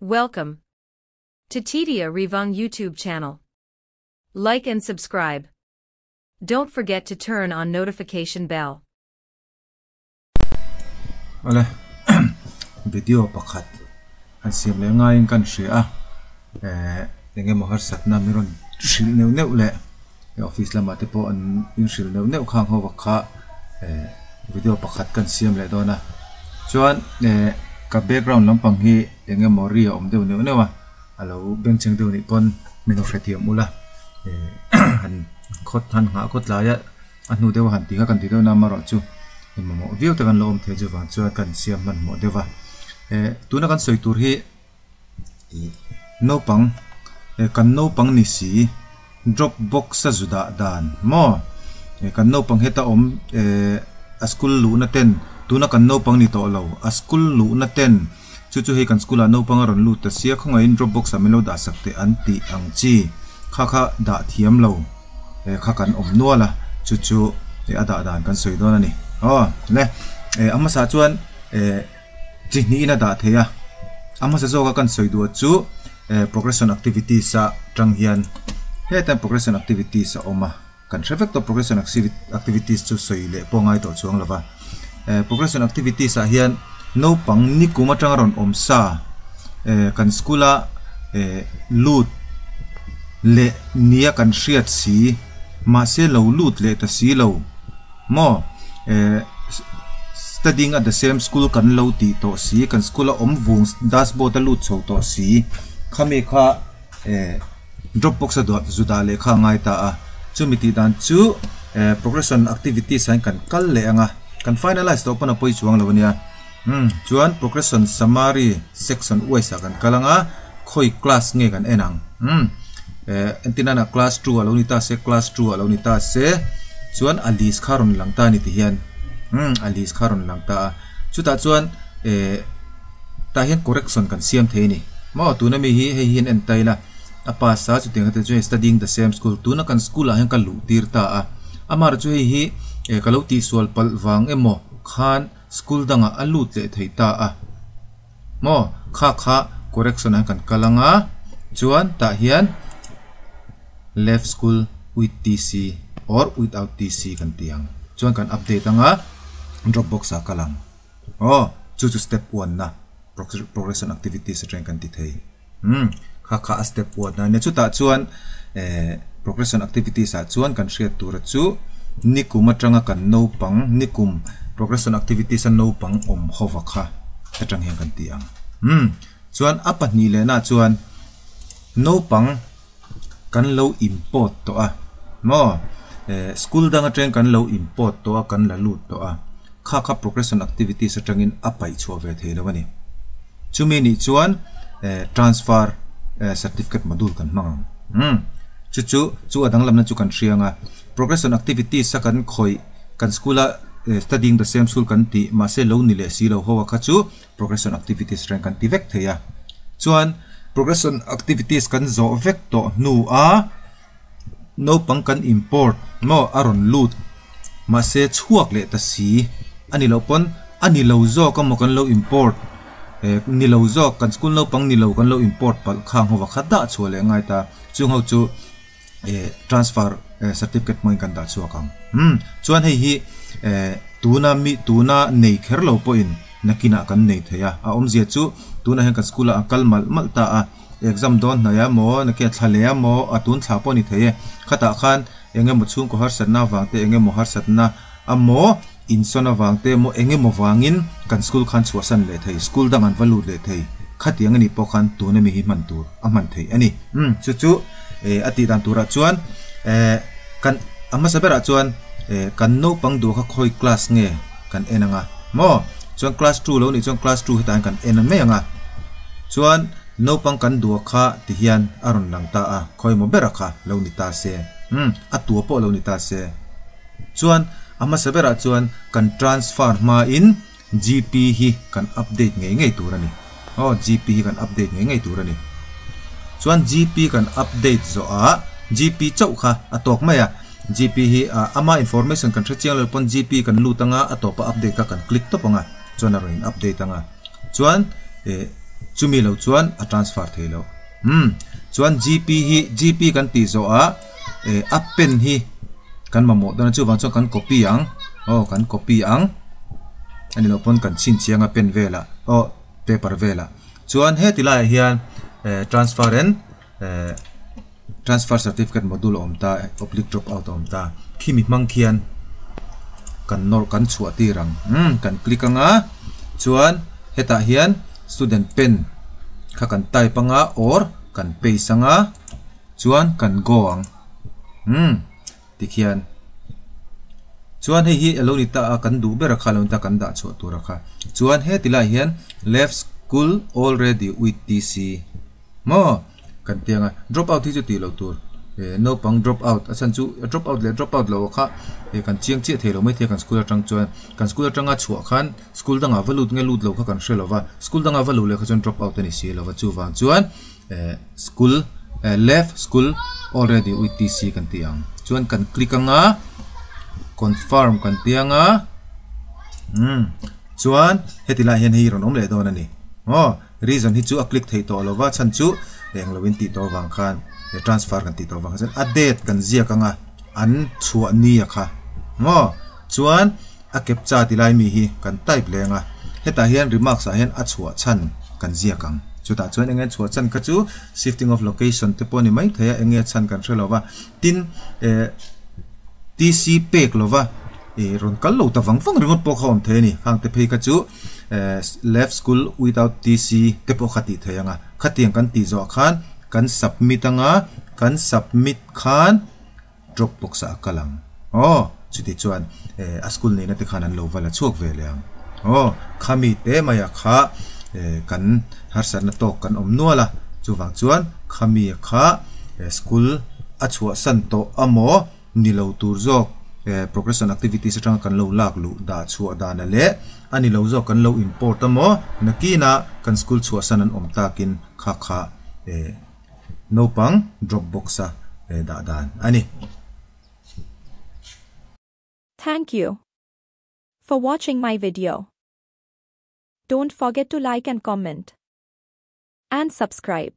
Welcome to Titia Revang YouTube channel. Like and subscribe. Don't forget to turn on notification bell. Awle video pakhat han siam leh ngaiin kan hria a eh eng emaw harsatna min rawn hrilh neuh neuh leh office lamah te pawh an inhrilh neuh neuh khang ho vak kha eh video pakhat kan siam leh dawn a chuan eh ka background lampang hi eng emaw ri a awm deuh neuh neuh a a lo bengchheng deuh nih pawn min lo hrethiam ula eh han khawt han nghah khawt lai a. A hnu deuh a han ti kha kan ti deuh na amarawh chu in mamawh viau te kan lo awm thei chuvang chuan kan siam hmanhmawh deuh va. Eh tuna kan sawi tur hi ih naupang eh kan naupang ni si drop box a zu dah dan maw eh kan naupang heta awm eh a school luhna ten tuna kan naupang ni tawh lo a school luhna ten chu chu hei kan school ah naupang a rawn lut ta sia khawngaihin drop box ah min lo dah sak teh an tih ang chi kha kha dah thiam lo. eh kha kan awm nual a chu chu eh a dah dan kan sawi dawn a ni aw le eh a hmasa chuan eh chi hnihin a dah thei a a hmasa zawka kan sawi duh chu eh progression activities a tang hian heta progression activities a awm a kan hre vek tawh progression activities chu sawi leh pawh ngai tawh chuang lova eh progression activities ah hian naupang nikum atanga rawn awm sa eh kan school a eh lut leh nia kan hriat si mahse lo lut leh ta si lo maw eh studying at the same school kan lo tih tawh si kan school a awm vung dashboard a lut chho tawh si khami kha eh drop box a duah zu dah leh kha a ngai ta a chumi tih dan chu eh progression activities ah hian kan kal leh ang a kan finalize tawh pawn a pawi chuang lo a nia umm chuan progression summary section wise ah kan kal ang a khawi class nge kan en ang umm eh entir nana class two a lo ni ta se class two a lo ni ta se chuan a list kha a rawn lang ta a ni ti hian umm a list kha a rawn lang ta a chutah chuan eh. Tah hian correction kan siam thei a ni. Maw tuna mi hi hei hian en ta ila a pass a chutiang te chu studying the same school tuna kan school ah hian ka luh tir ta a amaherawh chu hei hi eh ka lo tihsual palh vang emaw khan school dangah a lut leh thei ta a maw kha kha correction ah hian kan kal ang a chuan tah hian left school with T_C or without T_C kan ti ang chuan kan update ang a dropbox ah kal ang. Aw, chu chu step one na progression activities atangin kan ti thei. Umm, kha kha a step one na ania. Chutah chuan eh progression activities ah chuan kan hriat tura chu nikum atanga kan naupang, nikum progression activities a naupang awm hova kha atang hian kan ti ang. Umm, chuan a pahnih lehna chuan naupang kan lo import tawh a maw eh school dang atangin kan lo import tawh a kan la lut tawh a kha kha progression activities atangin a paih chhuah ve thei lo a ni chumi nih chuan eh transfer eh certificate module kan hmang ang umm chu chu chu a danglamna chu kan hria ang a progression activities a kan khawih kan school a eh studying the same school kan tih mahse lo ni leh si lo ho a kha chu Progression activities reng kan ti vek thei a. Chuan progression activities kan zawh vek tawh hnu a naupang kan import maw a rawn lut mahse chhuak leh ta si a ni loh pawn a ni lo zawk emaw kan lo import eh ni lo zawk kan school naupang ni lo kan lo import palh khang ho va kha dah chhuah leh ngai ta chung ho chu eh transfer eh certificate hmangin kan dah chhuak ang umm chuan hei hi eh tuna mi tuna nei kher lo pawhin nakinah kan nei thei a a awmzia chu tunah hian kan school ah a kal malh malh ta a exam dawn hnaih a maw nakinah thla leh a maw a tun thla pawh a ni thei e khatah khan eng emaw chhungkaw harsatna avang te eng emaw harsatna a maw insawn avang te emaw eng emaw vangin kan school khan chhuahsan leh thei school dang an va lut leh thei khatiang a nih pawh khan tuna mi hi hman tur a hman theih a ni. Umm chu chu eh a tih dan turah chuan eh kan a hmasa berah chuan eh kan naupang duh kha khawi class nge kan en ang a maw chuan class two lo nih chuan class two hetah hian kan en mai ang a chuan naupang kan duh kha ti hian a rawn lang ta a khawi emaw bera kha lo ni ta se umm a tua pawh lo ni ta se. Chuan a hmasa berah chuan kan transfer hmain GP hi kan update ngei ngei tur a ni. Aw GP hi kan update ngei ngei tur a ni. Chuan GP kan update zawhah GP chauh kha a tawk mai a. GP hi ama information kan hre chiang lo pawn GP kan lut anga a tawpa update kha kan click tawp anga chuan a rawn in update anga. Chuan eh. Chumi lo chuan a transfer thei lo. Umm chuan GP hi GP kan tih zawh ah eh a pen hi kan mamawh dawn a chuvang chuan kan copy ang aw kan copy ang a ni loh pawn kan chhinchhiang a pen velah aw paper velah chuan heti laiah hian eh transfer in eh transfer certificate module a awm ta oblique drop out a awm ta khimi hmang khian kan nawr kan chhuah tir ang umm kan click anga chuan hetah hian student pen kha kan type anga or kan paste anga chuan kan go ang umm tikhian chuan hei hi alo ni ta a kan duh ber a kha alo ni ta kan dah chhuah tur a kha chuan heti lai hian left school already with T_C maw. Kan ti ang a, drop out hi chu tih loh tur eh naupang drop out a chhan chu drop out leh drop out loh kha eh kan chiang chiah thei lo mai thei a kan school atang chuan kan school atanga chhuah khan school dangah va lut nge lut lo kha kan hre lo va school dangah va luh leh kha chuan drop out a ni si lo va chuvang chuan eh school eh left school already with T_C kan ti ang chuan kan click anga confirm kan ti anga umm chuan heti lai hian hei rawn awm leh dawn a ni maw. Reason hi chu a click theih tawh lova chhan chu eng lo in tih tawh avang khan eh transfer kan tih tawh avang khan chuan a date kan ziak anga an chhuah ni a kha maw chuan a captcha ti lai mi hi kan type leng a hetah hian remarks ah hian a chhuah chhan kan ziak ang chutah chuan enge chhuah chhan kha chu shifting of location te pawh a ni maithei a enge chhan kan hre lova tin eh T_C pek lova eh rawn kal lo ta vang vang ringawt pawh kha awm thei a ni khang te phei kha chu. Left school without TC te pawh kha tih theih ang a, khatiang kan tih zawh khan kan submit ang a, kan submit khan drop box ah a kal ang aw, chuti chuan a school neihna te khan an lo va la chhuak ve leh ang aw, khami te mai ah kha kan harsatna tawk kan awm nual a, chuvang chuan khami kha school a chhuahsan tawh amaw. Ni lo tur zawk progression activities atanga kan lo lak luh dah chhuah dana leh a ni lo zawk kan lo import a maw nakina kan school chhuahsan an awm takin kha kha naupang drop box a dah dan a ni. Thank you for watching my video. Don't forget to like and comment and subscribe.